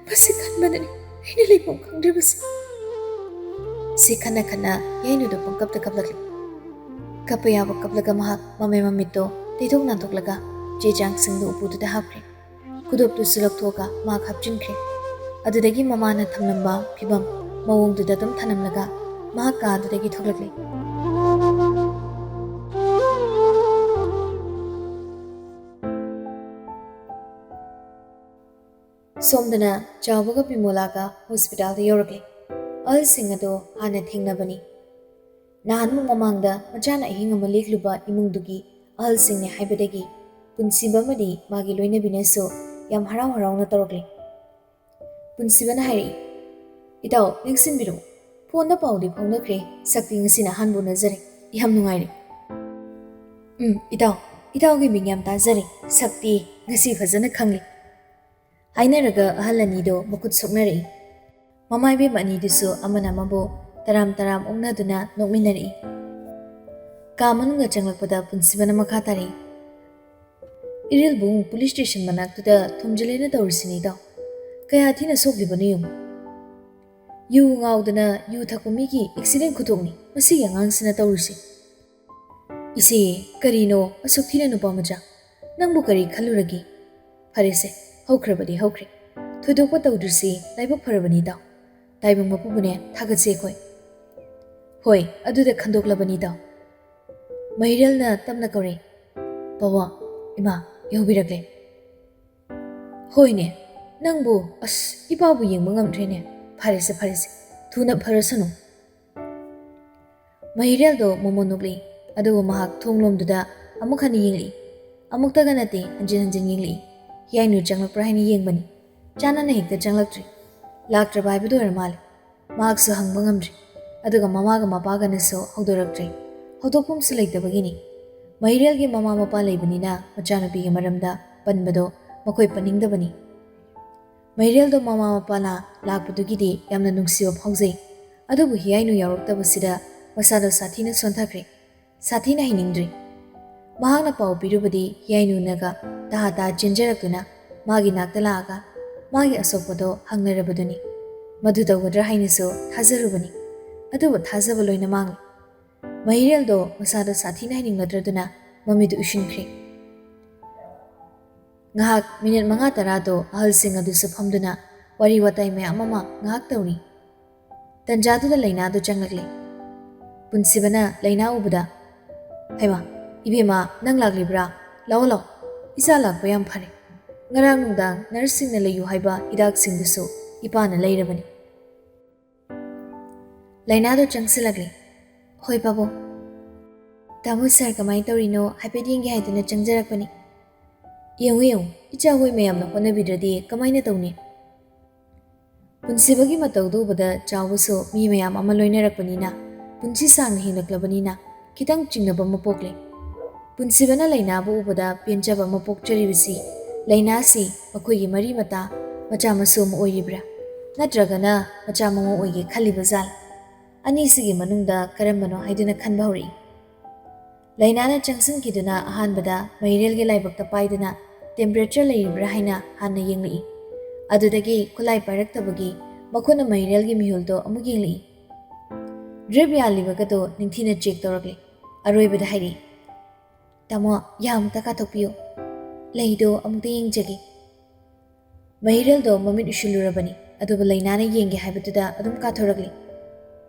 ꯃꯁꯤ ꯈꯟꯕꯗꯅꯤ ꯑꯩꯅ ꯂꯩꯐꯝ ꯈꯪꯗ꯭ꯔꯤꯕꯁꯤ꯫ ꯁꯤ ꯈꯟꯅ ꯈꯟꯅ ꯌꯥꯏꯅꯨꯗ ꯄꯪꯀꯞꯇ ꯀꯞꯂꯛꯂꯤ꯫ ꯀꯞꯄ ꯌꯥꯕ ꯀꯞꯂꯒ ꯃꯍꯥꯛ ꯃꯃꯩ ꯃꯃꯤꯠꯇꯣ ꯇꯩꯊꯣꯛ ꯅꯥꯟꯊꯣꯛꯂꯒ ꯆꯦ ꯆꯥꯡꯁꯤꯡꯗꯨ ꯎꯄꯨꯗꯨꯗ ꯍꯥꯞꯈ꯭ꯔꯦ꯫ ꯈꯨꯗꯣꯞꯇꯨꯁꯨ ꯂꯧꯊꯣꯛꯑꯒ ꯃꯍꯥꯛ ꯍꯥꯞꯆꯤꯟꯈ꯭ꯔꯦ꯫ ꯑꯗꯨꯗꯒꯤ ꯃꯃꯥꯅ ꯊꯝꯂꯝꯕ ꯐꯤꯕꯝ ꯃꯑꯣꯡꯗꯨꯗ ꯑꯗꯨꯝ ꯊꯅꯝꯂꯒ ꯃꯍꯥꯛ ꯀꯥ ꯑꯗꯨꯗꯒꯤ ꯊꯣꯛꯂꯛꯂꯦ꯫ ꯁꯣꯝꯗꯅ ꯆꯥꯎꯕꯒ ꯕꯤꯃꯣꯂꯥꯒ ꯍꯣꯁꯄꯤꯇꯥꯜꯗ ꯌꯧꯔꯛꯂꯦ꯫ ꯑꯍꯜꯁꯤꯡ ꯑꯗꯣ ꯍꯥꯟꯅ ꯊꯦꯡꯅꯕꯅꯤ꯫ ꯅꯍꯥꯟꯃꯨꯛ ꯃꯃꯥꯡꯗ ꯃꯆꯥꯅ ꯑꯍꯤꯡ ꯑꯃ ꯂꯦꯛꯂꯨꯕ ꯏꯃꯨꯡꯗꯨꯒꯤ ꯑꯍꯜꯁꯤꯡꯅꯦ ꯍꯥꯏꯕꯗꯒꯤ ꯄꯨꯟꯁꯤꯕ ꯑꯃꯗꯤ ꯃꯥꯒꯤ ꯂꯣꯏꯅꯕꯤꯅꯁꯨ ꯌꯥꯝ ꯍꯔꯥꯎ ꯍꯔꯥꯎꯅ ꯇꯧꯔꯛꯂꯦ꯫ ꯄꯨꯟꯁꯤꯕꯅ ꯍꯥꯏꯔꯛꯏ, "ꯏꯇꯥꯎ, ꯂꯦꯡꯁꯤꯟꯕꯤꯔꯛꯎ꯫ ꯐꯣꯟꯗ ꯄꯥꯎꯗꯤ ꯐꯥꯎꯅꯈ꯭ꯔꯦ꯫ ꯁꯛꯇꯤ ꯉꯁꯤꯅ ꯑꯍꯥꯟꯕ ꯎꯅꯖꯔꯦ꯫ ꯌꯥꯝ ꯅꯨꯡꯉꯥꯏꯔꯦ꯫" "ꯎꯝ, ꯏꯇꯥꯎ, ꯏꯇꯥꯎꯒꯤ ꯃꯤꯡ ꯌꯥꯝ ꯇꯥꯖꯔꯦ꯫ ꯁꯛꯇꯤ ꯉꯁꯤ ꯐꯖꯅ ꯈꯪꯂꯦ꯫" ꯍꯥꯏꯅꯔꯒ ꯑꯍꯜ ꯑꯅꯤꯗꯣ ꯃꯈꯨꯠ ꯁꯣꯛꯅꯔꯛꯏ꯫ ꯃꯃꯥ ꯏꯕꯦꯝ ꯑꯅꯤꯗꯨꯁꯨ ꯑꯃꯅ ꯑꯃꯕꯨ ꯇꯔꯥꯝ ꯇꯔꯥꯝ ꯑꯣꯛꯅꯗꯨꯅ ꯅꯣꯛꯃꯤꯟꯅꯔꯛꯏ꯫ ꯀꯥ ꯃꯅꯨꯡꯗ ꯆꯪꯂꯛꯄꯗ ꯄꯨꯟꯁꯤꯕꯅ ꯃꯈꯥ ꯇꯥꯔꯛꯏ, "ꯏꯔꯤꯜꯕꯨꯡ ꯄꯨꯂꯤꯁ ꯁ꯭ꯇꯦꯁꯟ ꯃꯅꯥꯛꯇꯨꯗ ꯊꯣꯝꯖꯤꯜꯂꯦꯅ ꯇꯧꯔꯤꯁꯤꯅꯤ ꯏꯇꯥꯎ꯫ ꯀꯌꯥ ꯊꯤꯅ ꯁꯣꯛꯂꯤꯕꯅꯣ ꯌꯦꯡꯉꯨ꯫ ꯌꯨ ꯉꯥꯎꯗꯅ ꯌꯨ ꯊꯛꯄ ꯃꯤꯒꯤ ꯑꯦꯛꯁꯤꯗꯦꯟ ꯈꯨꯊꯣꯛꯅꯤ ꯃꯁꯤꯒꯤ ꯑꯉꯥꯡꯁꯤꯅ ꯇꯧꯔꯤꯁꯦ꯫" "ꯏꯆꯦ, ꯀꯔꯤꯅꯣ ꯑꯁꯨꯛ ꯊꯤꯅ ꯅꯨꯄꯥ ꯃꯆꯥ? ꯅꯪꯕꯨ ꯀꯔꯤ ꯈꯜꯂꯨꯔꯒꯦ? ꯐꯔꯦꯁꯦ, ꯍꯧꯈ꯭ꯔꯕꯗꯤ ꯍꯧꯈ꯭ꯔꯦ꯫ ꯊꯣꯏꯗꯣꯛꯄ ꯇꯧꯗ꯭ꯔꯤꯁꯤ ꯂꯥꯏꯕꯛ ꯐꯔꯕꯅꯤ ꯏꯇꯥꯎ꯫ ꯇꯥꯏꯕꯪ ꯃꯄꯨꯕꯨꯅꯦ ꯊꯥꯒꯠꯁꯤ ꯑꯩꯈꯣꯏ꯫" "ꯍꯣꯏ, ꯑꯗꯨꯗ ꯈꯟꯗꯣꯛꯂꯕꯅꯤ ꯏꯇꯥꯎ꯫" ꯃꯍꯤꯔꯦꯜꯅ ꯇꯞꯅ ꯀꯧꯔꯦ, "ꯄꯥꯕꯨꯡ, ꯏꯃꯥ ꯌꯧꯕꯤꯔꯛꯂꯦ꯫" "ꯍꯣꯏꯅꯦ, ꯅꯪꯕꯨ, ꯑꯁ, ꯏꯄꯥꯕꯨ ꯌꯦꯡꯕ ꯉꯝꯗ꯭ꯔꯦꯅꯦ꯫ ꯐꯔꯦꯁꯦ, ꯐꯔꯦꯁꯦ, ꯊꯨꯅ ꯐꯔꯁꯅꯨ꯫" ꯃꯍꯤꯔꯦꯜꯗꯣ ꯃꯣꯃꯣꯟ ꯅꯣꯛꯂꯛꯏ, ꯑꯗꯨꯒ ꯃꯍꯥꯛ ꯊꯣꯡꯂꯣꯝꯗꯨꯗ ꯑꯃꯨꯛ ꯍꯟꯅ ꯌꯦꯡꯂꯛꯏ꯫ ꯑꯃꯨꯛꯇꯒ ꯅꯠꯇꯦ, ꯍꯟꯖꯤꯟ ꯍꯟꯖꯤꯟ ꯌꯦꯡꯂꯛꯏ꯫ ꯍꯤꯌꯥꯏꯅꯨ ꯆꯪꯂꯛꯄ꯭ꯔꯥ ꯍꯥꯏꯅ ꯌꯦꯡꯕꯅꯤ꯫ ꯆꯥꯟꯅꯅ ꯍꯦꯛꯇ ꯆꯪꯂꯛꯇ꯭ꯔꯤ꯫ ꯂꯥꯛꯇ꯭ꯔꯕ ꯍꯥꯏꯕꯗꯨ ꯑꯣꯏꯔ ꯃꯥꯜꯂꯦ꯫ ꯃꯍꯥꯛꯁꯨ ꯍꯪꯕ ꯉꯝꯗ꯭ꯔꯤ꯫ ꯑꯗꯨꯒ ꯃꯃꯥꯒ ꯃꯄꯥꯒꯅꯁꯨ ꯍꯧꯗꯣꯔꯛꯇ꯭ꯔꯤ꯫ ꯍꯧꯗꯣꯛꯐꯝꯁꯨ ꯂꯩꯇꯕꯒꯤꯅꯤ꯫ ꯃꯍꯤꯔꯦꯜꯒꯤ ꯃꯃꯥ ꯃꯄꯥ ꯂꯩꯕꯅꯤꯅ ꯃꯆꯥꯅꯨꯄꯤꯒꯤ ꯃꯔꯝꯗ ꯄꯟꯕꯗꯣ ꯃꯈꯣꯏ ꯄꯟꯅꯤꯡꯗꯕꯅꯤ꯫ ꯃꯍꯤꯔꯦꯜꯗꯣ ꯃꯃꯥ ꯃꯄꯥꯅ ꯂꯥꯛꯄꯗꯨꯒꯤꯗꯤ ꯌꯥꯝꯅ ꯅꯨꯡꯁꯤꯕ ꯐꯥꯎꯖꯩ꯫ ꯑꯗꯨꯕꯨ ꯍꯤꯌꯥꯏꯅꯨ ꯌꯥꯎꯔꯛꯇꯕꯁꯤꯗ ꯃꯁꯥꯗꯣ ꯁꯥꯊꯤꯅ ꯁꯣꯟꯊꯈ꯭ꯔꯦ꯫ ꯁꯥꯊꯤꯅ ꯍꯩꯅꯤꯡꯗ꯭ꯔꯦ꯫ ꯃꯍꯥꯛꯅ ꯄꯥꯎ ꯄꯤꯔꯨꯕꯗꯤ ꯍꯤꯌꯥꯏꯅꯨꯅꯒ ꯇꯍꯥ ꯇꯍꯥ ꯆꯦꯟꯖꯔꯛꯇꯨꯅ ꯃꯥꯒꯤ ꯅꯥꯛꯇ ꯂꯥꯛꯑꯒ ꯃꯥꯒꯤ ꯑꯁꯣꯛꯄꯗꯣ ꯍꯪꯅꯔꯕꯗꯨꯅꯤ꯫ ꯃꯗꯨ ꯇꯧꯒꯗ꯭ꯔꯥ ꯍꯥꯏꯅꯁꯨ ꯊꯥꯖꯔꯨꯕꯅꯤ꯫ ꯑꯗꯨꯕꯨ ꯊꯥꯖꯕ ꯂꯣꯏꯅ ꯃꯥꯡꯂꯦ꯫ ꯃꯍꯤꯔꯦꯜꯗꯣ ꯃꯁꯥꯗꯣ ꯁꯥꯊꯤꯅ ꯍꯥꯏꯅꯤꯡꯂꯗ꯭ꯔꯗꯨꯅ ꯃꯃꯤꯠꯇꯨ ꯎꯏꯁꯤꯟꯈ꯭ꯔꯦ꯫ ꯉꯥꯏꯍꯥꯛ ꯃꯤꯅꯤꯠ ꯃꯉꯥ ꯇꯔꯥꯗꯣ ꯑꯍꯜꯁꯤꯡ ꯑꯗꯨꯁꯨ ꯐꯝꯗꯨꯅ ꯋꯥꯔꯤ ꯋꯥꯇꯥꯏ ꯃꯌꯥꯝ ꯑꯃ ꯉꯥꯏꯍꯥꯛ ꯇꯧꯔꯤ꯫ ꯇꯟꯖꯥꯗꯨꯗ ꯂꯩꯅꯥꯗꯨ ꯆꯪꯂꯛꯂꯦ꯫ ꯄꯨꯟꯁꯤꯕꯅ ꯂꯩꯅꯥ ꯎꯕꯗ, "ꯍꯩꯃꯥ, ꯏꯕꯦꯝꯃ, ꯅꯪ ꯂꯥꯛꯂꯤꯕ꯭ꯔꯥ? ꯂꯥꯛꯑꯣ, ꯂꯥꯛꯑꯣ, ꯏꯆꯥ ꯂꯥꯛꯄ ꯌꯥꯝ ꯐꯔꯦ꯫ ꯉꯔꯥꯡ ꯅꯨꯡꯗꯥꯡ ꯅꯔꯁꯁꯤꯡꯅ ꯂꯩꯌꯨ ꯍꯥꯏꯕ ꯍꯤꯗꯥꯛꯁꯤꯡꯗꯨꯁꯨ ꯏꯄꯥꯅ ꯂꯩꯔꯕꯅꯤ꯫" ꯂꯩꯅꯥꯗꯣ ꯆꯪꯁꯤꯜꯂꯛꯂꯦ꯫ "ꯍꯣꯏ ꯄꯥꯕꯨꯡ꯫ ꯇꯥꯃꯣ ꯁꯥꯔ ꯀꯃꯥꯏꯅ ꯇꯧꯔꯤꯅꯣ ꯍꯥꯏꯐꯦꯠ ꯌꯦꯡꯒꯦ ꯍꯥꯏꯗꯨꯅ ꯆꯪꯖꯔꯛꯄꯅꯤ꯫ ꯌꯦꯡꯉꯨ ꯌꯦꯡꯉꯨ, ꯏꯆꯥ ꯍꯣꯏ ꯃꯌꯥꯝꯅ ꯍꯣꯠꯅꯕꯤꯗ꯭ꯔꯗꯤ ꯀꯃꯥꯏꯅ ꯇꯧꯅꯤ?" ꯄꯨꯟꯁꯤꯕꯒꯤ ꯃꯇꯧꯗꯨ ꯎꯕꯗ ꯆꯥꯎꯕꯁꯨ ꯃꯤ ꯃꯌꯥꯝ ꯑꯃ ꯂꯣꯏꯅꯔꯛꯄꯅꯤꯅ, ꯄꯨꯟꯁꯤ ꯁꯥꯡꯅ ꯍꯤꯡꯂꯛꯂꯕꯅꯤꯅ ꯈꯤꯇꯪ ꯆꯤꯡꯅꯕ ꯑꯃ ꯄꯣꯛꯂꯦ꯫ ꯄꯨꯟꯁꯤꯕꯅ ꯂꯩꯅꯥꯕꯨ ꯎꯕꯗ ꯄꯦꯟꯖꯕ ꯑꯃ ꯄꯣꯛꯆꯔꯤꯕꯁꯤ, ꯂꯩꯅꯥꯁꯤ ꯃꯈꯣꯏꯒꯤ ꯃꯔꯤ ꯃꯇꯥ ꯃꯆꯥ ꯃꯁꯨ ꯑꯃ ꯑꯣꯏꯔꯤꯕ꯭ꯔꯥ, ꯅꯠꯇ꯭ꯔꯒꯅ ꯃꯆꯥ ꯃꯎ ꯑꯣꯏꯒꯦ ꯈꯜꯂꯤꯕ ꯖꯥꯠꯂꯥ? ꯑꯅꯤꯁꯤꯒꯤ ꯃꯅꯨꯡꯗ ꯀꯔꯝꯕꯅꯣ ꯍꯥꯏꯗꯨꯅ ꯈꯟꯕ ꯍꯧꯔꯛꯏ꯫ ꯂꯩꯅꯥꯅ ꯆꯪꯁꯤꯟꯈꯤꯗꯨꯅ ꯑꯍꯥꯟꯕꯗ ꯃꯩꯔꯦꯜꯒꯤ ꯂꯥꯏꯕꯛꯇ ꯄꯥꯏꯗꯨꯅ temperature ꯂꯩꯔꯤꯕ꯭ꯔꯥ ꯍꯥꯏꯅ ꯍꯥꯟꯅ ꯌꯦꯡꯂꯛꯏ꯫ ꯑꯗꯨꯗꯒꯤ ꯈꯨꯠꯂꯥꯏ ꯄꯥꯏꯔꯛꯇꯕꯒꯤ ꯃꯈꯨꯠꯅ ꯃꯩꯔꯦꯜꯒꯤ ꯃꯤꯍꯨꯜꯗꯣ ꯑꯃꯨꯛ ꯌꯦꯡꯂꯛꯏ꯫ Drip ꯌꯥꯜꯂꯤꯕꯒꯗꯣ ꯅꯤꯡꯊꯤꯅ check ꯇꯧꯔꯛꯂꯤ꯫ ꯑꯔꯣꯏꯕꯗ ꯍꯥꯏꯔꯛꯏ, "ꯇꯥꯃꯣ, ꯌꯥ ꯑꯃꯨꯛꯇ ꯀꯥꯊꯣꯛꯄꯤꯌꯨ꯫ ꯂꯩꯗꯣ ꯑꯃꯨꯛꯇ ꯌꯦꯡꯖꯒꯦ꯫" ꯃꯍꯤꯔꯦꯜꯗꯣ ꯃꯃꯤꯠ ꯎꯏꯁꯤꯜꯂꯨꯔꯕꯅꯤ, ꯑꯗꯨꯕꯨ ꯂꯩꯅꯥꯅ ꯌꯦꯡꯒꯦ ꯍꯥꯏꯕꯗꯨꯗ ꯑꯗꯨꯝ ꯀꯥꯊꯣꯔꯛꯂꯤ꯫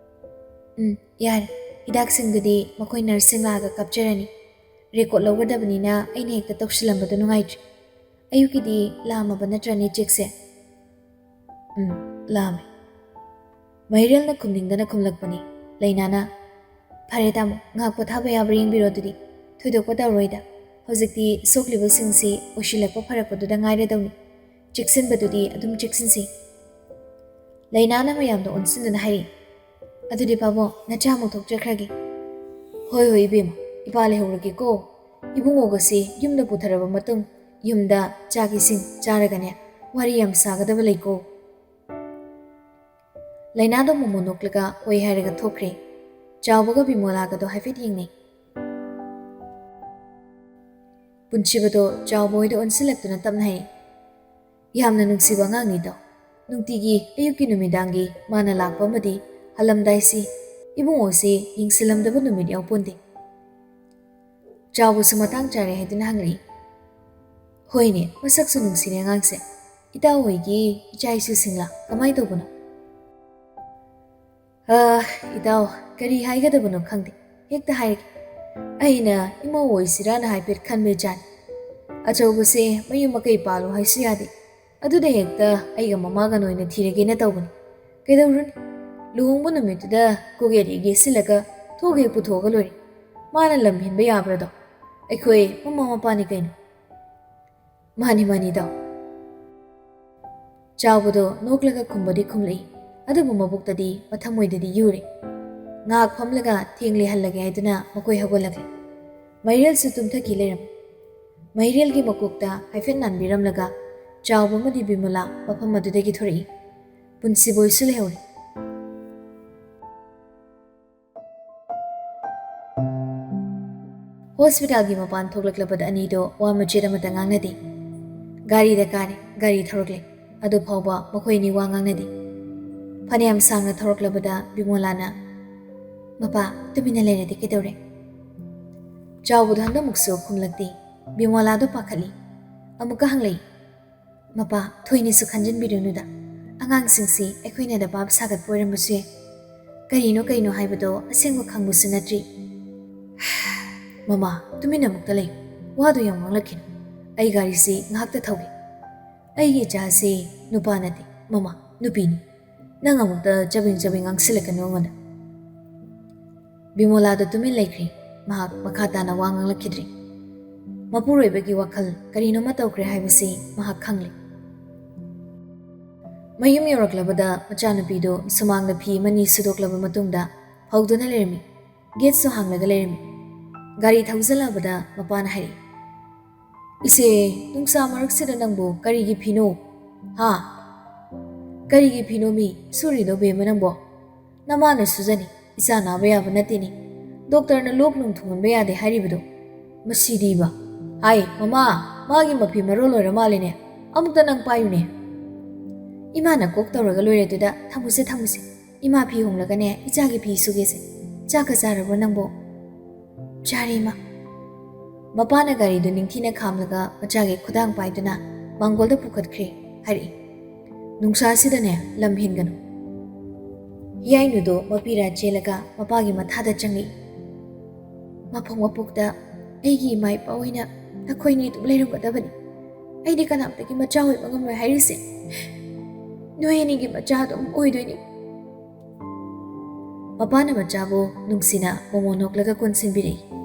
"ꯎꯝ, ꯌꯥꯔꯦ꯫ ꯍꯤꯗꯥꯛꯁꯤꯡꯗꯨꯗꯤ ꯃꯈꯣꯏ ꯅꯔꯁꯁꯤꯡ ꯂꯥꯛꯑꯒ ꯀꯥꯞꯆꯔꯅꯤ꯫ Record ꯂꯧꯒꯗꯕꯅꯤꯅ ꯑꯩꯅ ꯍꯦꯛꯇ ꯇꯧꯁꯤꯜꯂꯝꯕꯗꯣ ꯅꯨꯡꯉꯥꯏꯇ꯭ꯔꯦ꯫ ꯑꯌꯨꯛꯀꯤꯗꯤ ꯂꯥꯝꯃꯕ ꯅꯠꯇ꯭ꯔꯅꯦ ꯆꯦꯛꯁꯦ?" "ꯎꯝ, ꯂꯥꯝꯃꯦ꯫" ꯃꯍꯤꯔꯦꯜꯅ ꯈꯨꯝꯅꯤꯡꯗꯅ ꯈꯨꯝꯂꯛꯄꯅꯤ꯫ ꯂꯩꯅꯥꯅ, "ꯐꯔꯦ ꯇꯥꯃꯣ, ꯉꯥꯏꯍꯥꯛ ꯄꯣꯊꯥꯕ ꯌꯥꯕ꯭ꯔꯥ ꯌꯦꯡꯕꯤꯔꯣ ꯑꯗꯨꯗꯤ꯫ ꯊꯣꯏꯗꯣꯛꯄ ꯇꯧꯔꯣꯏꯗ꯫ ꯍꯧꯖꯤꯛꯇꯤ ꯁꯣꯛꯂꯤꯕꯁꯤꯡꯁꯤ ꯑꯣꯏꯁꯤꯜꯂꯛꯄ ꯐꯔꯛꯄꯗꯨꯗ ꯉꯥꯏꯔꯗꯧꯅꯤ꯫ ꯆꯦꯛꯁꯤꯟꯕꯗꯨꯗꯤ ꯑꯗꯨꯝ ꯆꯦꯛꯁꯤꯟꯁꯤ꯫" ꯂꯩꯅꯥꯅ ꯃꯌꯥꯝꯗ ꯑꯣꯟꯁꯤꯟꯗꯨꯅ ꯍꯥꯏꯔꯤ, "ꯑꯗꯨꯗꯤ ꯄꯥꯕꯨꯡ, ꯅꯆꯥ ꯑꯃꯨꯛ ꯊꯣꯛꯆꯈ꯭ꯔꯒꯦ꯫" "ꯍꯣꯏ ꯍꯣꯏ ꯏꯕꯦꯝꯃ, ꯏꯄꯥ ꯂꯩꯍꯧꯔꯒꯦꯀꯣ꯫ ꯏꯕꯨꯡꯉꯣꯒꯁꯤ ꯌꯨꯝꯗ ꯄꯨꯊꯔꯕ ꯃꯇꯨꯡ ꯌꯨꯝꯗ ꯆꯥꯛ ꯏꯁꯤꯡ ꯆꯥꯔꯒꯅꯦ ꯋꯥꯔꯤ ꯌꯥꯝ ꯁꯥꯒꯗꯕ ꯂꯩꯀꯣ꯫" ꯂꯩꯅꯥꯗꯣ ꯃꯣꯃꯣ ꯅꯣꯛꯂꯒ ꯍꯣꯏ ꯍꯥꯏꯔꯒ ꯊꯣꯛꯈ꯭ꯔꯦ꯫ ꯆꯥꯎꯕꯒ ꯕꯤꯃꯣꯂꯥꯒꯗꯣ ꯍꯥꯏꯐꯦꯠ ꯌꯦꯡꯅꯩ꯫ ꯄꯨꯟꯁꯤꯕꯗꯣ ꯆꯥꯎꯕ ꯍꯣꯏꯗ ꯑꯣꯟꯁꯤꯜꯂꯛꯇꯨꯅ ꯇꯞꯅ ꯍꯥꯏ, "ꯌꯥꯝꯅ ꯅꯨꯡꯁꯤꯕ ꯑꯉꯥꯡꯅꯤꯗꯣ꯫ ꯅꯨꯡꯇꯤꯒꯤ ꯑꯌꯨꯛꯀꯤ ꯅꯨꯃꯤꯗꯥꯡꯒꯤ ꯃꯥꯅ ꯂꯥꯛꯄ ꯑꯃꯗꯤ ꯍꯜꯂꯝꯗꯥꯏꯁꯤ ꯏꯕꯨꯡꯉꯣꯁꯤ ꯌꯦꯡꯁꯤꯜꯂꯝꯗꯕ ꯅꯨꯃꯤꯠ ꯌꯥꯎꯄꯣꯟꯗꯦ꯫ ꯆꯥꯎꯕꯁꯨ ꯃꯇꯥꯡ ꯆꯥꯔꯦ ꯍꯥꯏꯗꯨꯅ ꯍꯪꯂꯛꯏ꯫ "ꯍꯣꯏꯅꯦ, ꯃꯁꯛꯁꯨ ꯅꯨꯡꯁꯤꯔꯦ ꯑꯉꯥꯡꯁꯦ꯫ ꯏꯇꯥꯎ ꯍꯣꯏꯒꯤ ꯏꯆꯥ ꯏꯁꯨꯁꯤꯡꯂꯥ ꯀꯃꯥꯏ ꯇꯧꯕꯅꯣ?" "ꯑ, ꯏꯇꯥꯎ, ꯀꯔꯤ ꯍꯥꯏꯒꯗꯕꯅꯣ ꯈꯪꯗꯦ꯫ ꯍꯦꯛꯇ ꯍꯥꯏꯔꯒꯦ꯫ ꯑꯩꯅ ꯏꯃꯧ ꯑꯣꯏꯁꯤꯔꯥꯅ ꯍꯥꯏꯐꯦꯠ ꯈꯟꯕ ꯏꯆꯥꯅꯤ꯫ ꯑꯆꯧꯕꯁꯦ ꯃꯌꯨꯝ ꯃꯀꯩ ꯄꯥꯜꯂꯣ ꯍꯥꯏꯁꯨ ꯌꯥꯗꯦ꯫ ꯑꯗꯨꯗ ꯍꯦꯛꯇ ꯑꯩꯒ ꯃꯃꯥꯒ ꯑꯣꯏꯅ ꯊꯤꯔꯒꯦꯅ ꯇꯧꯕꯅꯤ꯫ ꯀꯩꯗꯧꯔꯨꯅꯤ? ꯂꯨꯍꯣꯡꯕ ꯅꯨꯃꯤꯠꯇꯨꯗ ꯀꯣꯛ ꯌꯦꯠ ꯌꯦꯠꯁꯤꯜꯂꯒ ꯊꯣꯛ ꯍꯦꯛ ꯄꯨꯊꯣꯛꯑꯒ ꯂꯣꯏꯔꯦ꯫ ꯃꯥꯅ ꯂꯝ ꯍꯦꯟꯕ ꯌꯥꯕ꯭ꯔꯗꯣ? ꯑꯩꯈꯣꯏ ꯃꯃꯥ ꯃꯄꯥꯅꯤ ꯀꯩꯅꯣ꯫" "ꯃꯥꯅꯤ, ꯃꯥꯅꯤ, ꯏꯇꯥꯎ꯫" ꯆꯥꯎꯕꯗꯣ ꯅꯣꯛꯂꯒ ꯈꯨꯝꯕꯗꯤ ꯈꯨꯝꯂꯛꯏ, ꯑꯗꯨꯕꯨ ꯃꯕꯨꯛꯇꯗꯤ ꯃꯊꯃꯣꯏꯗꯗꯤ ꯌꯨꯔꯦ꯫ ꯉꯥꯏꯍꯥꯛ ꯐꯝꯂꯒ ꯊꯦꯡ ꯂꯩꯍꯜꯂꯒꯦ ꯍꯥꯏꯗꯨꯅ ꯃꯈꯣꯏ ꯍꯧꯒꯠꯂꯛꯂꯦ꯫ ꯃꯩꯔꯦꯜꯁꯨ ꯇꯨꯝꯊꯈꯤ ꯂꯩꯔꯝꯃꯤ꯫ ꯃꯩꯔꯦꯜꯒꯤ ꯃꯀꯣꯛꯇ ꯍꯥꯏꯐꯦꯠ ꯅꯥꯟꯕꯤꯔꯝꯂꯒ ꯆꯥꯎꯕ ꯑꯃꯗꯤ ꯕꯤꯃꯣꯂꯥ ꯃꯐꯝ ꯑꯗꯨꯗꯒꯤ ꯊꯣꯔꯛꯏ꯫ ꯄꯨꯟꯁꯤꯕꯣꯏꯁꯨ ꯂꯩꯍꯧꯔꯤ꯫ ꯍꯣꯁꯄꯤꯇꯥꯜꯒꯤ ꯃꯄꯥꯟ ꯊꯣꯛꯂꯛꯂꯕꯗ ꯑꯅꯤꯗꯣ ꯋꯥ ꯃꯆꯦꯠ ꯑꯃꯠꯇ ꯉꯥꯡꯅꯗꯦ꯫ ꯒꯥꯔꯤꯗ ꯀꯥꯔꯦ, ꯒꯥꯔꯤ ꯊꯧꯔꯛꯂꯦ꯫ ꯑꯗꯨ ꯐꯥꯎꯕ ꯃꯈꯣꯏ ꯑꯅꯤ ꯋꯥ ꯉꯥꯡꯅꯗꯦ꯫ ꯐꯅꯌꯥꯝ ꯁꯥꯡꯅ ꯊꯧꯔꯛꯂꯕꯗ ꯕꯤꯃꯣꯂꯥꯅ, "ꯃꯄꯥ, ꯇꯨꯃꯤꯟꯅ ꯂꯩꯔꯗꯤ ꯀꯩꯗꯧꯔꯦ?" ꯆꯥꯎꯕꯗꯣ ꯍꯟꯗꯛꯃꯨꯛꯁꯨ ꯈꯨꯝꯂꯛꯇꯦ꯫ ꯕꯤꯃꯣꯂꯥꯗꯣ ꯄꯥꯈꯠꯂꯤ꯫ ꯑꯃꯨꯛꯀ ꯍꯪꯂꯛꯏ, "ꯃꯄꯥ, ꯊꯣꯏꯅꯁꯨ ꯈꯟꯖꯤꯟꯕꯤꯔꯨꯅꯨꯗ꯫ ꯑꯉꯥꯡꯁꯤꯡꯁꯤ ꯑꯩꯈꯣꯏꯅꯗ ꯚꯥꯞ ꯁꯥꯒꯠꯄ ꯑꯣꯏꯔꯝꯕꯁꯨ ꯌꯥꯏ꯫ ꯀꯔꯤꯅꯣ ꯀꯩꯅꯣ ꯍꯥꯏꯕꯗꯣ ꯑꯁꯦꯡꯕ ꯈꯪꯕꯁꯨ ꯅꯠꯇ꯭ꯔꯤ꯫" "ꯃꯃꯥ, ꯇꯨꯃꯤꯟꯅ ꯑꯃꯨꯛꯇ ꯂꯩꯌꯨ꯫ ꯋꯥꯗꯨ ꯌꯥꯝ ꯉꯥꯡꯂꯛꯈꯤꯅꯨ꯫ ꯑꯩ ꯒꯥꯔꯤꯁꯤ ꯉꯥꯏꯍꯥꯛꯇ ꯊꯧꯒꯦ꯫ ꯑꯩꯒꯤ ꯏꯆꯥꯁꯤ ꯅꯨꯄꯥ ꯅꯠꯇꯦ, ꯃꯃꯥ, ꯅꯨꯄꯤꯅꯤ꯫ ꯅꯪ ꯑꯃꯨꯛꯇ ꯆꯕꯦꯡ ꯆꯕꯦꯡ ꯉꯥꯡꯁꯤꯜꯂꯛꯀꯅꯨ ꯑꯩꯉꯣꯟꯗ꯫" ꯕꯤꯃꯣꯂꯥꯗꯣ ꯇꯨꯃꯤꯟ ꯂꯩꯈ꯭ꯔꯦ꯫ ꯃꯍꯥꯛ ꯃꯈꯥ ꯇꯥꯅ ꯋꯥ ꯉꯥꯡꯂꯛꯈꯤꯗ꯭ꯔꯦ꯫ ꯃꯄꯨꯔꯣꯏꯕꯒꯤ ꯋꯥꯈꯜ ꯀꯔꯤꯅꯣꯃ ꯇꯧꯈ꯭ꯔꯦ ꯍꯥꯏꯕꯁꯤ ꯃꯍꯥꯛ ꯈꯪꯂꯦ꯫ ꯃꯌꯨꯝ ꯌꯧꯔꯛꯂꯕꯗ ꯃꯆꯥꯅꯨꯄꯤꯗꯨ ꯁꯨꯃꯥꯡꯗ ꯐꯤ ꯑꯃꯅꯤ ꯁꯨꯗꯣꯛꯂꯕ ꯃꯇꯨꯡꯗ ꯐꯧꯗꯨꯅ ꯂꯩꯔꯝꯃꯤ꯫ ꯒꯦꯠꯁꯨ ꯍꯥꯡꯂꯒ ꯂꯩꯔꯝꯃꯤ꯫ ꯒꯥꯔꯤ ꯊꯧꯖꯤꯜꯂꯕꯗ ꯃꯄꯥꯅ ꯍꯥꯏꯔꯛꯏ, "ꯏꯆꯦ, ꯅꯨꯡꯁꯥ ꯃꯔꯛꯁꯤꯗ ꯅꯪꯕꯨ ꯀꯔꯤꯒꯤ ꯐꯤꯅꯣ? ꯍꯥ? ꯀꯔꯤꯒꯤ ꯐꯤꯅꯣ ꯃꯤ ꯁꯨꯔꯤꯗꯣ ꯕꯦꯝꯃ ꯅꯪꯕꯣ? ꯅꯃꯥꯅ ꯁꯨꯖꯅꯤ, ꯏꯆꯥ ꯅꯥꯕ ꯌꯥꯕ ꯅꯠꯇꯦꯅꯦ꯫ ꯗꯣꯛꯇꯔꯅ ꯂꯣꯛ ꯅꯨꯡ ꯊꯨꯡꯍꯟꯕ ꯌꯥꯗꯦ ꯍꯥꯏꯔꯤꯕꯗꯣ꯫ ꯃꯁꯤꯗꯤꯕ꯫ ꯍꯥꯏ, ꯃꯃꯥ, ꯃꯥꯒꯤ ꯃꯐꯤ ꯃꯔꯣꯜ ꯑꯣꯏꯔ ꯃꯥꯜꯂꯦꯅꯦ꯫ ꯑꯃꯨꯛꯇ ꯅꯪ ꯄꯥꯏꯌꯨꯅꯦ꯫" "ꯏꯃꯥꯅ ꯀꯣꯛ ꯇꯧꯔꯒ ꯂꯣꯏꯔꯦ ꯑꯗꯨꯗ, ꯊꯝꯃꯨꯁꯦ, ꯊꯝꯃꯨꯁꯦ꯫" ꯏꯃꯥ ꯐꯤ ꯍꯣꯡꯂꯒꯅꯦ ꯏꯆꯥꯒꯤ ꯐꯤ ꯁꯨꯒꯦꯁꯦ꯫ ꯆꯥꯛꯀ ꯆꯥꯔꯕ꯭ꯔꯣ ꯅꯪꯕꯣ?" "ꯆꯥꯔꯦ, ꯏꯃꯥ꯫" ꯃꯄꯥꯅ ꯒꯥꯔꯤꯗꯨ ꯅꯤꯡꯊꯤꯅ ꯈꯥꯝꯂꯒ ꯃꯆꯥꯒꯤ ꯈꯨꯗꯥꯡ ꯄꯥꯏꯗꯨꯅ ꯃꯥꯡꯒꯣꯜꯗ ꯄꯨꯈꯠꯈ꯭ꯔꯦ ꯍꯥꯏꯔꯛꯏ꯫ "ꯅꯨꯡꯁꯥꯁꯤꯗꯅꯦ ꯂꯝ ꯍꯦꯟꯒꯅꯨ꯫" ꯍꯤꯌꯥꯏꯅꯨꯗꯨ ꯃꯄꯤꯔꯥ ꯆꯦꯜꯂꯒ ꯃꯄꯥꯒꯤ ꯃꯊꯥꯗ ꯆꯪꯂꯛꯏ꯫ "ꯃꯄꯣꯛ ꯃꯄꯣꯛꯇ ꯑꯩꯒꯤ ꯏꯃꯥ ꯏꯄꯥ ꯑꯣꯏꯅ ꯅꯈꯣꯏꯅꯤ ꯑꯗꯨꯝ ꯂꯩꯔꯝꯒꯗꯕꯅꯤ꯫ ꯑꯩꯗꯤ ꯀꯅꯥꯝꯇꯒꯤ ꯃꯆꯥ ꯑꯣꯏꯕ ꯉꯝꯂꯣꯏ ꯍꯥꯏꯔꯤꯁꯦ꯫ ꯅꯣꯏ ꯑꯅꯤꯒꯤ ꯃꯆꯥ ꯑꯗꯨꯝ ꯑꯣꯏꯗꯣꯏꯅꯤ꯫" ꯃꯄꯥꯅ ꯃꯆꯥꯕꯨ ꯅꯨꯡꯁꯤꯅ ꯃꯣꯃꯣꯟ ꯅꯣꯛꯂꯒ ꯀꯣꯟꯁꯤꯟꯕꯤꯔꯛꯏ꯫